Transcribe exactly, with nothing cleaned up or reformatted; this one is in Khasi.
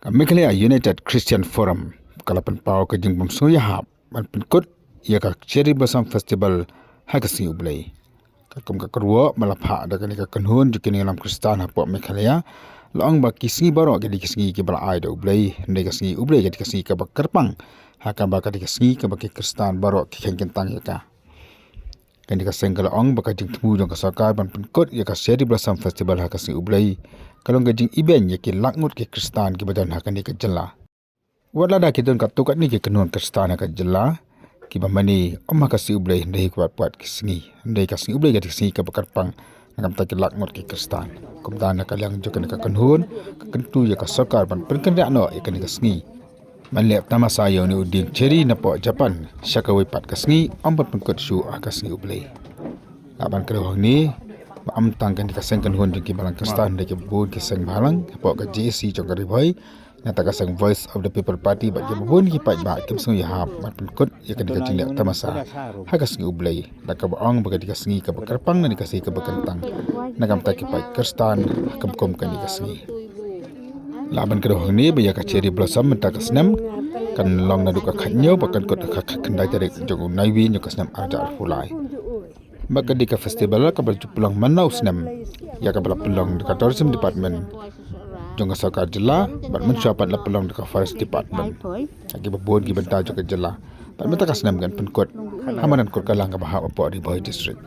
Ka Meghalaya United Christian Forum ka la pynpaw ka jingbym sngewhap ban pynkut ïa ka Cherry Blossom Festival ha ka sngi U Blei. Ka kum ka kyrwoh ba la phah da kane ka kynhun jong ki nongïalam Khristan hapoh Meghalaya, la ong ba ki sngi baroh ki dei ki sngi kiba la ai da U Blei, hynrei ka sngi U Blei ka dei ka sngi kaba kyrpang, ha kaba ka dei ka sngi kaba ki Khristan baroh ki kheiñ kyntang ïa ka. Kane ka seng ka la ong ba ka jingthmu jong ka sorkar ban pynkut ïa ka Cherry Blossom Festival ha ka sngi U Blei ka long ka jingibeiñ ïa ki lak ngut ki Khristan kiba don ha kane ka jylla. Wat lada ki don katto katne ki kynhun Khristan ha ka jylla kiba mane ym ha ka sngi U Blei, hynrei ki wat pat ki sngi, hynrei ka sngi U Blei ka dei ka sngi kaba kyrpang. Na ka bynta ki lak ngut ki Khristan, kumta na ka liang jong kane ka kynhun ka kyntu ïa ka sorkar ban pynkynriah noh ïa kane ka sngi. Ban leh tamasa ïa une u dieng cherry napoh Japan sha kawei pat ka sngi, ym ban pynkut shuh ha ka sngi U Blei. La ban kdew hangne ba ym tang kane ka seng kynhun jong ki balang Khristan, hynrei kiba bun ki seng balang hapoh ka J A C jong ka Ri Bhoi, nangta ka seng Voice of the People Party bad kiba bun ki paidbah kim sngewhap ban pynkut ïa kane ka jingleh tamasa ha ka sngi U Blei, da kaba ong ba ka dei ka sngi kaba kyrpang lane ka sngi kaba kyntang na ka bynta ki paid Khristan ha kum kum kane ka sngi. La ban kdew hangne ba ïa ka Cherry Blossom mynta ka snem kan long naduh ka khathynñiew bad kan kut ha ka khatkhyndai tarik jong u Naiwieng jong ka snem arhajar arphew lai. Bad ka dei ka festival kaba la ju pynlong man la u snem, ïa kaba la pynlong da ka Tourism Department jong ka sorkar jylla bad mynshuwa pat la pynlong da ka Forest Department ha kiba bun ki bynta jong ka jylla. Bad mynta ka snem kan pynkut ha madan Kurkalang kaba hap hapoh Ri Bhoi District.